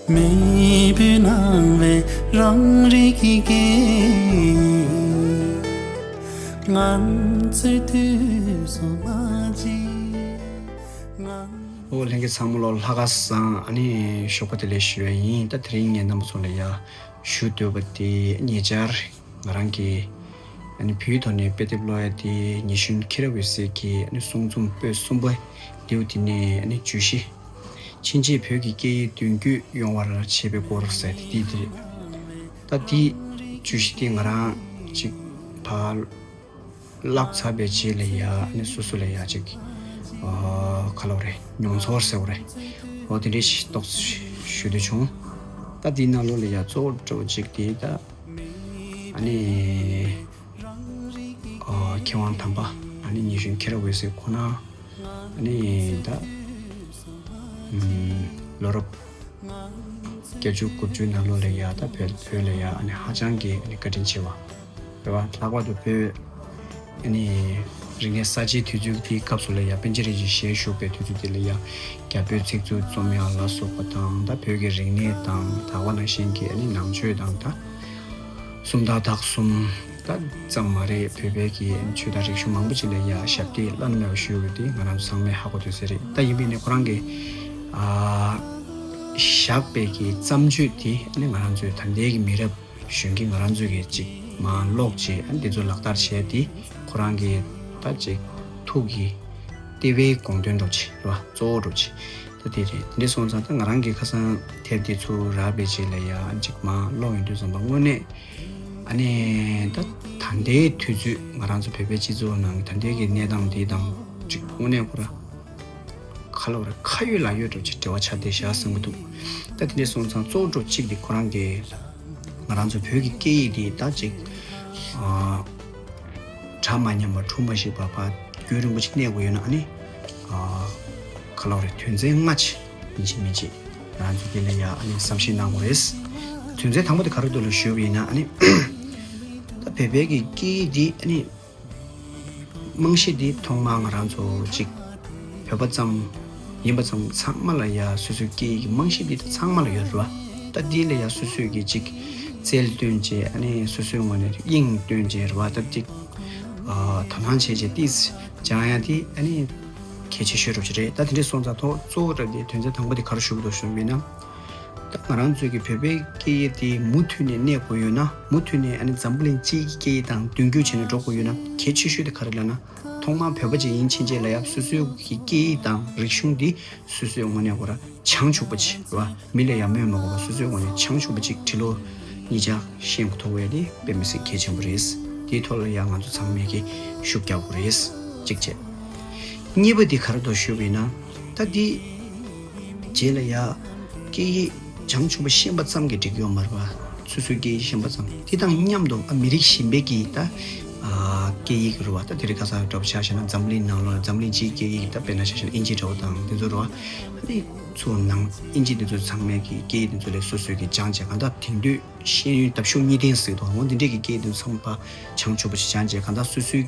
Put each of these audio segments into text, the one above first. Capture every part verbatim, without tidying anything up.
མེས་པོའི་ནང་པའི་རང་རིགས་ཀྱི་སྐད་ཡིག་ང་ཚོའི་དུས་སུ་མ་བརྗེད་ང་། ཨོ་ལྷན་རྒྱས་ཚང་མ་ལོ་ལྷ་ཁ་བཟང་། ཨ་ནི་ཞོགས་པ་བདེ་ལེགས་ཞུ་བ་ཡིན། ད་དེ་རིང་ངས་རྣམ་པ་ཚོ་ལ་ཡ་ཞུ་འདོད་པ་དེ་ཉེ་ཆར་ང་རང་གི་ཨ་ནི་བོད་ཐོག་ནས་དཔེ་དེབ་ཀློག་ཡ་དེ་ཉི་གཞོན་ཁྱི་ར་འོད་ཟེར་གྱི་ཨ་ནི་གསུང་རྩོམ་པོད་གསུམ་པ་ལེའུ་དེ་ནས་ཨ་ནི་བརྗོད་གཞི། ཕྱིན་ཆད་བོད་ཀྱི་སྐད་ཡིག་མདུན་སྐྱོད་ཡོང་བར་བྱེད་པའི་སྐོར་ཟེར་ཏེ་དེ་དེ་རེད། ད་དེ་བརྗོད་གཞི་དེ་ང་རང་ཅིག་ཕར་བཀླགས་ཚར་བའི་རྗེས་ལ་ཡ་ཨ་ནི་སོ་སོ་ལ་ཡ་ཅིག་ཨ་ག་ལབ་རེད། མྱོང་ཚོར་ཟེར་བ་རེད། འོ་དེ་འདྲའི་ཞིག་ཏོག་ཙམ་ཞུ་འདོད་བྱུང་། ད་དེའི་ནང་ལོགས་ལ་ཡ་གཙོ་བོ་འདྲ་བོ་ཅིག་དེ་ད་ཨ་ནི་ཨ་མཁས་དབང་དམ་པ་ཨ་ནི་ཉི་གཞོན་ཁྱི་ར་འོད་ཟེར་ཁོ་ན་ཨ་ནི་ད་ཨམ་ལོ་རབས་བརྒྱད་ཅུ་དགུ་བཅུའི་ནང་ལོགས་ལ་ཡ་ད་བོད་བོད་ལ་ཡ་ཨ་ནི་ཧ་ཅང་གི་ཨ་ནི་བཀའ་དྲིན་ཆེ་བ་རེད་བ། ལྷག་པར་དུ་བོད་ཨ་ནི་རིག་གནས་གསར་བརྗེའི་དུས་ཚོད་དེའི་སྐབས་སུ་ལ་ཡ་པཎ་ཆེན་རིན་པོ་ཆེ་ཞལ་བཞུགས་པའི་དུས་ཚོད་དེ་ལ་ཡ་རྒྱ་བོད་ཚིག་མཛོད་རྩོམ་ཡ་ལ་སོགས་པ་དང་ད་བོད་ཀྱི་རིག་གནས་དང་ད་ག་ནང་བཞིན་གྱི་ཨ་ནི་ནང་ཆོས་དང་ད་སུམ་རྟགས་དག་གསུམ་ད་ཙམ་མ་རེད། བོད་པའི་གི་ཆོས་དང་རིག་གཞུང་མང་པོ་ཅིག་ལ་ཡ་ཞབས་འདེགས་བླ་ན་མེད་པ་ཞུ་ཡོད་དེ་ང་རང་ཚང་མས་ཧ་གོ་དོན་གསལ་རེད། ད་ཡིན་པས་ནི་ཁོ་རང་གི་ཨ་བཞག་པའི་གི་བརྩམས་ཆོས་དེ་ཨ་ནི་ང་རང་ཚོའི་ད་ལྟའི་གི་མི་རབས་གཞོན་སྐྱེས་ང་རང་ཚོས་གི་ཅིག་མར་ཀློག་བྱས་ཨ་ནི་དེ་ཚོ་ལག་བསྟར་བྱས་ཏེ་ཁོ་རང་གི་ད་ཅིག་ཐུགས་ཀྱི་ལྟེ་བའི་དགོངས་དོན་འདྲ་བོ་ཅིག་རེད་བ། གཙོ་བོ་འདྲ་བོ་ཅིག་ད་དེ་རེད། དེ་འདྲ་སོང་ཙང་ད་ང་རང་གི་ཁ་སང་དེབ་དེ་ཚུར་རག་པའི་རྗེས་ལ་ཡ་ཅིག་མར་ཀློག་ཡོང་དུས་ཙམ་པ་དངོས་གནས་ཨ་ནི་ད་ད་ལྟའི་དུས་ཚོད་ང་རང་ཚོ་བོད་པའི་སྤྱི་ཚོགས་ནང་གི་ད་ལྟའི་གི་གནས་སྟངས་འདི་དང་ཅིག་དངོས་གནས་ཁོ་ར་ག་ལབ་ར་ཁ་ཡོད་ལག་ཡོད་འདྲ་བོ་ཅིག་འབྲེལ་བ་ཆགས་བསྡད་བཞག་བསམ་གྱི་འདུག་ད་དེ་འདྲ་སོང་ཙང་གཙོ་བོ་འདྲ་བོ་གཅིག་དེ་ཁོ་རང་གི་ང་རང་ཚོ་བོད་ཀྱི་སྐད་ཡིག་འདི་ད་ཅིག་ཨ་གྲ་མ་ཉམས་པ་གྲུ་མ་ཞིག་པ་ཕར་རྒྱུན་རིང་པོ་ཅིག་གནས་དགོས་ཡོད་ན་ཨ་ནི་ཨ་ག་ལབ་རེད། དོན་ཚན་ལྔ་ཅིག་ཡིན་གཅིག་མིན་གཅིག་ང་རང་ཚོ་འདི་ལ་ཡ་ཨ་ནི་བསམ་ཤེས་གནང་དགོས་རེད། དོན་ཚན་དང་པོ་དེ་ག་རེ་འདུག་ལ་ཞུས་པ་ཡིན་ན་ཨ་ནི་ད་བོད་པའི་གི་སྐད་ཡིག་འདི་ཨ་ནི་རྨང་གཞི་འདི་ཐོག་མར་ང་རང་ཚོ་ཅིག་བོད་པ་ཙམ་ཡིན་པ་ཙམ་ཚང་མ་ལ་ཡ་སོ་སོའི་སྐད་ཡིག་གི་རྨང་གཞི་འདི་ད་ཚང་མ་ལ་ཡོད་རེད་བ། ད་འདི་ལ་ཡ་སོ་སོའི་གི་ཅིག་རྩལ་བཏོན་བྱས་ཨ་ནི་སོ་སོའི་ངོས་ནས་དབྱིངས་བཏོན་བྱས་རེད་བ། ད་ཅིག་ཨ་དོ་སྣང་བྱས་བྱས་ཏིས་སྦྱང་ཡ་དེ་ཨ་ནི་གལ་ཆེ་ཤོས་འདྲ་བོ་ཅིག་རེད། ད་དེ་འདྲ་སོང་ཙང་ཐོག་གཙོ་བོ་འདྲ་དེ་དོན་ཚན་དང་པོ་དེ་ག་རེ་ཞུ་གི་འདུག་ཞུ་བ་ཡིན་ན། ད་ང་རང་ཚོའི་གི་བོད་པའི་སྐད་ཡིག་དེ་མུ་མཐུད་ནས་གནས་དགོས་ཡོད་ན་མུ་མཐུད་ནས་ཨ་ནི་འཛམ་བུ་གླིང་སྤྱིའི་སྐད་ཡིག་དང་མདུན་སྐྱོད་བྱས་ནས་འགྲོ་དགོས་ཡོད་ན་གལ་ཆེ་ཤོས་དེ་ག་རེ་ལབ་ན། ཐོག་མར་བོད་པ་ཅིག་ཡིན་ཕྱིན་ཆད་ལ་ཡ་སོ་སོའི་གི་སྐད་ཡིག་དང་རིག་གཞུང་འདི་སོ་སོའི་ངོས་ནས་ཁོ་ར་བྱང་ཆུབ་པ་ཅིག་རེད་བ། མི་ལ་ཡ་སྨོད་མ་དགོས་པ་སོ་སོའི་ངོས་ནས་བྱང་ཆུབ་པ་ཅིག་འབྲི་ཀློག་གཉིས་ཆ་ཤེས་དགོས་ཐུག་པ་དེ་དཔེ་མི་སྲིད་གལ་ཆེན་པོ་རེད། དེའི་ཐོག་ལ་ཡ་ང་ཚོ་ཚང་མས་ཀྱི་ཤུགས་རྒྱག་དགོས་རེད། གཅིག་བྱས། གཉིས་པ་འདི་ག་རེ་འདུག་ཞུས་པ་ཡིན་ན། ད་འདི་རྗེས་ལ་ཡ་སྐད་ཡིག་བྱང་ཆུབ་པ་ཤེས་པ་ཙམ་གྱིས་འགྲིག་གི་ཡོད་མ་རེད་པ། སོ་སོའི་སྐད་ཡིག་ཤེས་པ་ཙམ་དེ་དང་མཉམ་དུ་ཨ་མི་རིགས་གཞན་པའི་གི་ད་ཨ་སྐད་ཡིག་རེད་བ། ད་དེ་རིང་ཁ་སང་འདྲ་པོ་ཆ་བཞག་ན་འཛམ་གླིང་ནང་ལོགས་འཛམ་གླིང་སྤྱིའི་སྐད་ཡིག་ད་དཔེར་ན་ཆ་བཞག་ན་ཨིན་ཇི་འདྲ་པོ་དང་དེ་ཚོ་རེད་བ། ཨ་ནི་ཚུར་ནང་ཨིན་ཇི་དེ་ཚོ་ཚང་མའི་གི་སྐད་ཡིག་དེ་ཚོ་ལ་སོ་སོའི་གི་སྦྱངས་བྱས་གང་ལྟར་དེང་དུས་ཤེས་ཡོན་སྟོབས་ཤུགས་གཉིས་ལྡན་ཟེར་གི་འདུག་འོ་འདི་འདྲའི་གི་སྐད་ཡིག་དེ་ཚོ་ཚང་མ་ཕར་བྱང་ཆུབ་པ་ཞིག་སྦྱངས་བྱས་གང་ལྟར་སོ་སོའི་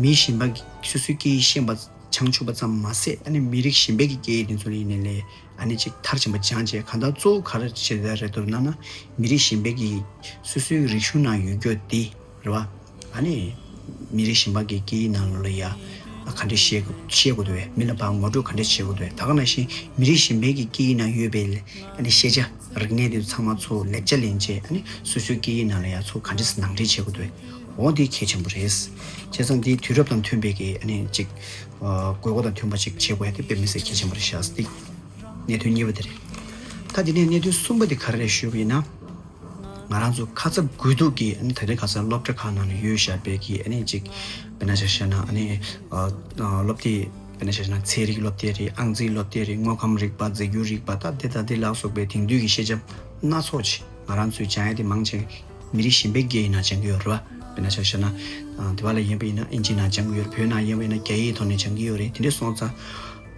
མི་གཞན་པ་སོ་སོའི་སྐད་ཡིག་ཤེས་པ་བྱང་ཆུབ་པ་ཙམ་མ་ཟད་ཨ་ནི་མི་རིགས་གཞན་པའི་གི་སྐད་ཡིག་དེ་ཚོ་ལ་ཡིན་ནའི་ལས་ཨ་ནི་ཅིག་མཐར་ཕྱིན་པ་སྦྱངས་བྱས་གང་ལྟར་གཙོ་བོ་ག་རེ་བྱེད་ཡ་རེད་འདུག་ལབ་ན། མི་རིགས་གཞན་པའི་གི་སོ་སོའི་རིག་གཞུང་ནང་ཡོད་རྒྱུ་དེ་རེད་བ། ཨ་ནི་མི་རིགས་གཞན་པ་གི་སྐད་ཡིག་ནང་ལོགས་ལ་ཡ་ག་འདྲས་བཤད་དགོས་བཤད་དགོས་འདུག་བས། མི་ལ་ཕར་ངོ་སྤྲོད་ག་འདྲས་བྱེད་དགོས་འདུག་བས། ད་ག་ནང་བཞིན་མི་རིགས་གཞན་པའི་གི་སྐད་ཡིག་ནང་ཡོད་པའི་ཨ་ནི་ཤེས་བྱ་རིག་གནས་དེ་ཚང་མ་ཚུར་ལེགས་ཆ་ལེན་བྱས་ཨ་ནི་སོ་སོའི་སྐད་ཡིག་ནང་ལ་ཡ་ཚུར་ག་འདྲས་ནང་འདྲེན་བྱེད་དགོས་འདུག་བས། འོ་འདི་གལ་ཆེན་པོ་རེད། བྱས་ཙང་འདི་དུས་རབས་དང་མཐུན་པའི་གི་ཨ་ནི་ཅིག་ཨ་དགོས་མཁོ་དང་མཐུན་པ་ཅིག་བྱེད་དགོས་ཡ་དེ་དཔེ་མི་སྲིད་གལ་ཆེན་པོ་རེད་ཤག་འདི་གནད་དོན་གཉིས་པ་དེ་རེད། ད་འདི་ནས་གནད་དོན་གསུམ་པ་དེ་ག་རེ་རེད་ཞུས་པ་ཡིན་ན། ང་རང་ཚོ་ཁ་ཚ་དགོས་གཏུགས་ཀྱི་ཨ་ནི་ད་ལྟའི་ཁ་སང་སློབ་གྲྭ་ཁག་ནང་ལ་ཡོད་བཞག་པའི་གི་ཨ་ནི་ཅིག་དཔེར་ན་ཆ་བཞག་ན་ཨ་ནི་ཨ་ཨ་སློབ་དེབ་དཔེར་ན་ཆ་བཞག་ན་ཚན་རིག་སློབ་དེབ་རེད། ཨང་རྩིས་སློབ་དེབ་རེད། དངོས་ཁམས་རིག་པ། རྫས་འགྱུར་རིག་པ། ད་དེ་དང་དེ་ལ་སོགས་པའི་དེང་དུས་ཀྱི་ཤེས་བྱ་སྣ་ཚོགས་ཅིག་ང་རང་ཚོས་སྦྱང་ཡ་དེ་མང་ཆེ་མི་རིགས་གཞན་པའི་སྐད་ཡིག་ནང་སྦྱང་གི་ཡོད་རེད་བ། དཔེར་ན་ཆ་བཞག་ན་ཨ་དེ་བ་ལ་ཡིན་པ་ཡིན་ན་ཨིན་ཇི་ནང་སྦྱང་གི་ཡོད་རེད། བོད་ནང་ཡིན་པ་ཡིན་ན་རྒྱ་ཡིག་ཐོག་ནས་སྦྱང་གི་ཡོད་རེད། དེ་འདྲ་སོང་ཙང་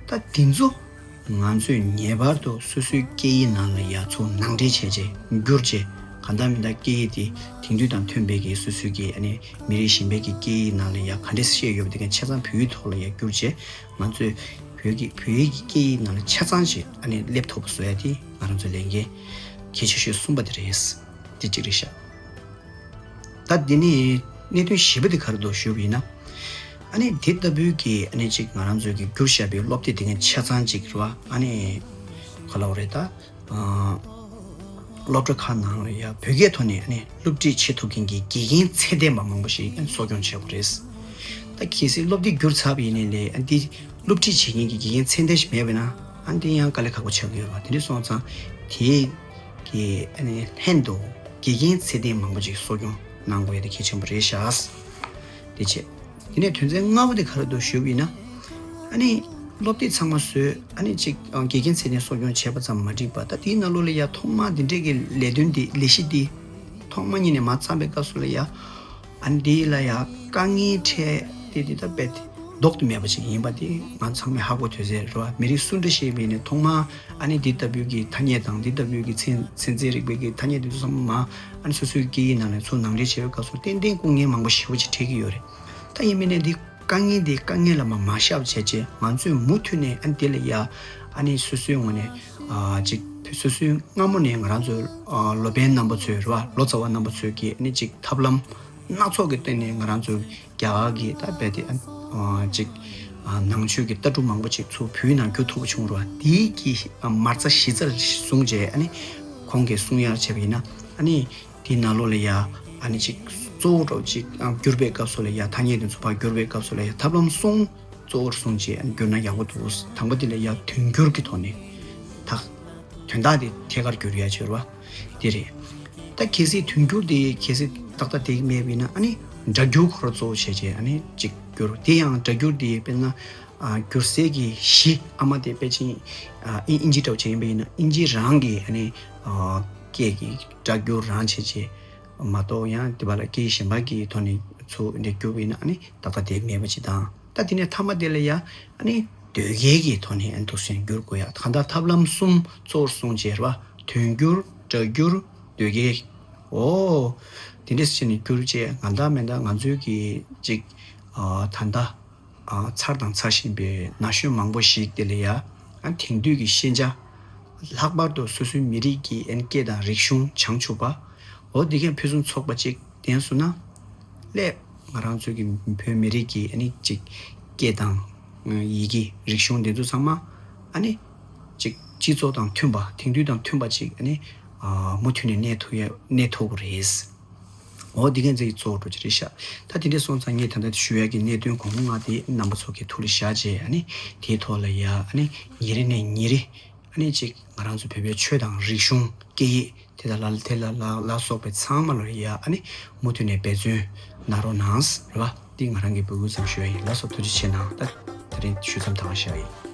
ད་དེ་ཚོ་ང་ཚོས་ངེས་པར་དུ་སོ་སོའི་སྐད་ཡིག་ནང་ལ་ཡ་ཚུར་ནང་འདྲེན་བྱས་རྗེས་བསྒྱུར་རྗེས་གང་ལྟར་མིན་ལྟར་སྐད་ཡིག་དེ་དེང་དུས་དང་མཐུན་པའི་གི་སོ་སོའི་གི་ཨ་ནི་མི་རིགས་གཞན་པའི་གི་སྐད་ཡིག་ནང་ལ་ཡ་ག་འདྲས་བཤད་ཡོད་པ་དེ་ག་ཆ་ཚང་བོད་ཡིག་ཐོག་ལ་ཡ་བསྒྱུར་རྗེས་ང་ཚོས་ བོད་ཀྱི་བོད་ཡིག་གི་སྐད་ཡིག་ནང་ལ་ཆ་ཚང་ཞིག་ཨ་ནི་སླེབས་ཐུབ་པ་བཟོ་ཡ་དེ་ང་རང་ཚོའི་ལས་འགན་གལ་ཆེ་ཤོས་གསུམ་པ་དེ་རེད། དེ་གཅིག་རེད་ཤག་ད་འདི་ནི་གནད་དོན་བཞི་པ་དེ་ག་རེ་འདུག་ཞུས་པ་ཡིན་ན། ཨ་ནི་དེ་ལྟ་བུའི་གི་ཨ་ནི་ཅིག་ང་རང་ཚོའི་གི་བསྒྱུར་བཞག་པའི་སློབ་དེབ་དེ་ངས་ཆ་ཚང་ཅིག་རེད་བ། ཨ་ནི་ག་ལབ་དགོས་རེད་ད། ཨ། སློབ་གྲྭ་ཁག་ནང་ལ་ཡ་བོད་སྐད་ཐོག་ནས་ཨ་ནི་སློབ་ཁྲིད་བྱེད་ཐུབ་མཁན་གྱི་དགེ་རྒན་ཚད་ལྡན་པ་མང་པོ་ཞིག་ཨ་ནི་གསོ་སྐྱོང་བྱེད་དགོས་རེད། ད་གལ་སྲིད་སློབ་དེབ་བསྒྱུར་ཚར་བ་ཡིན་ནའི་ལས་ཨ་འདི་སློབ་ཁྲིད་བྱེད་མཁན་གྱི་དགེ་རྒན་ཚད་ལྡན་ཞིག་མེད་པ་ཡིན་ན་ཨ་འདི་ཡང་དཀའ་ལས་ཁག་པོ་ཆགས་ཀྱི་ཡོད་པ། དེ་འདྲ་སོང་ཙང་དེ་གི་ཨ་ནི་ལྷན་དུ་དགེ་རྒན་ཚད་ལྡན་མང་པོ་ཅིག་གསོ་སྐྱོང་གནང་དགོས་ཡ་དེ་གལ་ཆེན་པོ་རེད་ཤག་དེ་བྱས། དེ་ནས་དོན་ཚན་ལྔ་པ་དེ་ག་རེ་འདུག་ཞུས་པ་ཡིན་ན། ཨ་ནི་སློབ་དེབ་ཚང་མ་བཟོས། ཨ་ནི་ཅིག་ཨ་དགེ་རྒན་ཚད་ལྡན་གསོ་སྐྱོང་བྱས་པ་ཙམ་མ་འགྲིག་པ། ད་དེའི་ནང་ལོགས་ལ་ཡ་ཐོག་མ་འདི་འདྲས་ཀྱི་ལས་དོན་འདི་ལས་གཞི་འདི་ཐོག་མ་ཉིད་ནས་མར་བརྩམས་པའི་སྐབས་སུ་ལ་ཡ། ཨ་ནི་འདི་ལ་ཡ་དཀའ་ངལ་འཕྲད་དེ་འདི་ད་རྦད་དེ་ལྡོག་ཏུ་མེད་པ་ཅིག་ཡིན་པ་འདི་ང་ཚང་མས་ཧ་གོ་ཐུབ་ཟེར་རོ། མི་རིགས་སུ་འདྲ་ཞིག་ཡིན་ནའི་ཐོག་མ་ཨ་ནི་འདི་ལྟ་བུའི་གི་ཐ་སྙད་དང་འདི་ལྟ་བུའི་གི་ཚན་ཚན་རྩལ་རིག་པའི་གི་ཐ་སྙད་འདི་ཚོ་ཚང་མ་ཨ་ནི་སོ་སོའི་སྐད་ཡིག་ནང་ནས་ཚུར་ནང་འདྲེན་བྱེད་པའི་སྐབས་སུ་ཏན་ཏན་སྐུ་ངལ་མང་པོ་ཞེ་པོ་ཅིག་འཕྲད་ཀྱི་ཡོད་རེད། ད་ཡིན་མིན་ནས་འདི་དཀའ་ངལ་འདི་དཀའ་ངལ་ལ་མ་མ་བཞག་བྱས་རྗེས་ང་ཚོས་མུ་མཐུད་ནས་ཨ་ནི་འདི་ལ་ཡ་ཨ་ནི་སོ་སོའི་ངོས་ནས་ཨ་ཅིག་སོ་སོའི་སྔ་མོ་ནས་ང་རང་ཚོའི་ཨ་སློབ་དཔོན་རྣམ་པ་ཚོས་རེད་བ། ལོ་ཙཱ་བ་རྣམ་པ་ཚོས་ཀྱིས་ཨ་ནི་ཅིག་ཐབས་ལམ་སྣ་ཚོགས་ཀྱི་སྟེང་ནས་ང་རང་ཚོའི་རྒྱ་གར་གྱི་ད་རྦད་དེ་ཨ་ཅིག་ཨ་ནང་ཆོས་ཀྱི་ལྟ་གྲུབ་མང་པོ་ཅིག་ཚུར་བོད་ནང་བསྒྱུར་ཐུབ་པ་བྱུང་རེད་བ། དེའི་གི་ཨ་མ་རྩ་གཞི་རྩར་བཟུང་བྱས་ཨ་ནི་ཁོང་གིས་གསུང་ཡར་བྱས་པ་ཡིན་ན་ཨ་ནི་དེའི་ནང་ལོགས་ལ་ཡ་ཨ་ནི་ཅིག་གཙོ་བོ་འདྲ་བོ་ཅིག་ཨ་བསྒྱུར་བའི་སྐབས་སུ་ལ་ཡ་ཐ་སྙད་དེ་ཚོ་ཕར་བསྒྱུར་བའི་སྐབས་སུ་ལ་ཡ་ཐབས་ལམ་གསུམ་གཙོ་བོར་བཟུང་བྱས་ཨ་ནི་བསྒྱུར་ན་ཡག་པོ་འདུག་དང་པོ་དེ་ལ་ཡ་དོན་བསྒྱུར་གྱི་ཐོག་ནས་ད་དོན་དག་དེ་ཐད་ཀར་བསྒྱུར་ཡ་བྱས་རེད་བ། དེ་རེད། ད་གལ་སྲིད་དོན་བསྒྱུར་དེ་གལ་སྲིད་ཏག་ཏག་དེ་མེད་པ་ཡིན་ན་ཨ་ནི་སྒྲ་བསྒྱུར་ཁོ་རང་གཙོ་བོ་བྱས་བྱས་ཨ་ནི་ཅིག་བསྒྱུར། དེ་ཡང་སྒྲ་བསྒྱུར་དེ་དཔེར་ན་ཨ་བསྒྱུར་སའི་གི་གཞི་ཨ་མ་དེ་དཔེ་ཅིག་ཨ་ཨིན་ཨིན་ཇི་འདྲ་བོ་བྱས་ཡིན་པ་ཡིན་ན་ཨིན་ཇི་རང་གི་ཨ་ནི་ཨ་སྐད་ཀྱི་སྒྲ་བསྒྱུར་རང་བྱས་བྱས་མ་གཏོགས་ཡང་དེ་བ་ལ་སྐད་གཞན་པ་གི་ཐོག་ནས་ཚུར་འདི་བསྒྱུར་བ་ཡིན་ན་ཨ་ནི་ཏག་ཏག་དེ་མེད་པ་ཅིག་དང་། ད་དེ་ནས་མཐའ་མ་དེ་ལ་ཡ་ཨ་ནི་ཟློས་སྐད་ཀྱི་ཐོག་ནས་ཨ་ནི་འདུག་སེ་བསྒྱུར་དགོས་ཡ། གང་ལྟར་ཐབས་ལམ་གསུམ་གཙོ་བོར་བཟུང་བྱས་རེད་བ། དོན་བསྒྱུར་སྒྲ་བསྒྱུར་ཟློས་སྐད། འོ། དེ་འདྲས་བྱས་ནས་བསྒྱུར་བྱས་ང་ད་མེད་ད་ང་ཚོའི་གི་ཅིག་ཨ་ད་ལྟ་ཨ་འཚར་དང་འཚར་བཞིན་པའི་ན་གཞོན་མང་པོ་ཞིག་དེ་ལ་ཡ་ཨ་དེང་དུས་ཀྱི་ཤེས་བྱ། ལྷག་པར་དུ་སོ་སོའི་མི་རིགས་ཀྱི་ཨ་ནི་སྐད་དང་རིག་གཞུང་བྱང་ཆུབ་པ། འོ་འདི་གས་ཕུན་སུམ་ཚོགས་པ་ཅིག་ལྡན་སོང་ན། སླེབས་ང་རང་ཚོའི་གི་བོད་མི་རིགས་ཀྱི་ཨ་ནི་ཅིག་སྐད་དང་ཡི་གེ་རིག་གཞུང་འདི་ཚོ་ཚང་མ་ཨ་ནི་ཅིག་སྤྱི་ཚོགས་དང་མཐུན་པ་དེང་དུས་དང་མཐུན་པ་ཅིག་ཨ་ནི་མུ་མཐུད་ནས་གནས་ཐུབ་ཡ་གནས་ཐུབ་ཀྱི་རེད། འོ་འདི་གས་ཚེ་གཙོ་བོ་འགྲོ་གི་རེད་ཤག་ད་དེ་འདྲས་སོང་ཙང་ངས་ད་ལྟ་ཞུ་ཡ་གི་གནད་དོན་གོང་མ་ལྔ་དེ་རྣམ་པ་ཚོ་གི་ཐུགས་ལ་བཞག་བྱས་ཨ་ནི་དེའི་ཐོག་ལ་ཡ་ཨ་ནི་ཉིན་རེ་ནས་ཉིན་རེ། ཨ་ནི་ཅིག་ང་རང་ཚོ་བོད་པའི་ཆོས་དང་རིག་གཞུང་སྐད་ཡིག་དེ་དང་ལ་དེ་ལ་ལ་ལ་སོགས་པའི་ཚང་མ་ལ་ཡ་ཨ་ནི་མུ་མཐུད་ནས་འབད་བརྩོན་གནང་རོགས་གནང་རེད་བ། འདི་ང་རང་གི་འབོད་སྐུལ་ཙམ་ཞུ་ཡ་ཡིན། ལགས་སོ། ཐུགས་རྗེ་ཆེ་གནང་། ད་དེ་རིང་ཞུ་མཚམས་ད་ག་བཞག་ཡིན།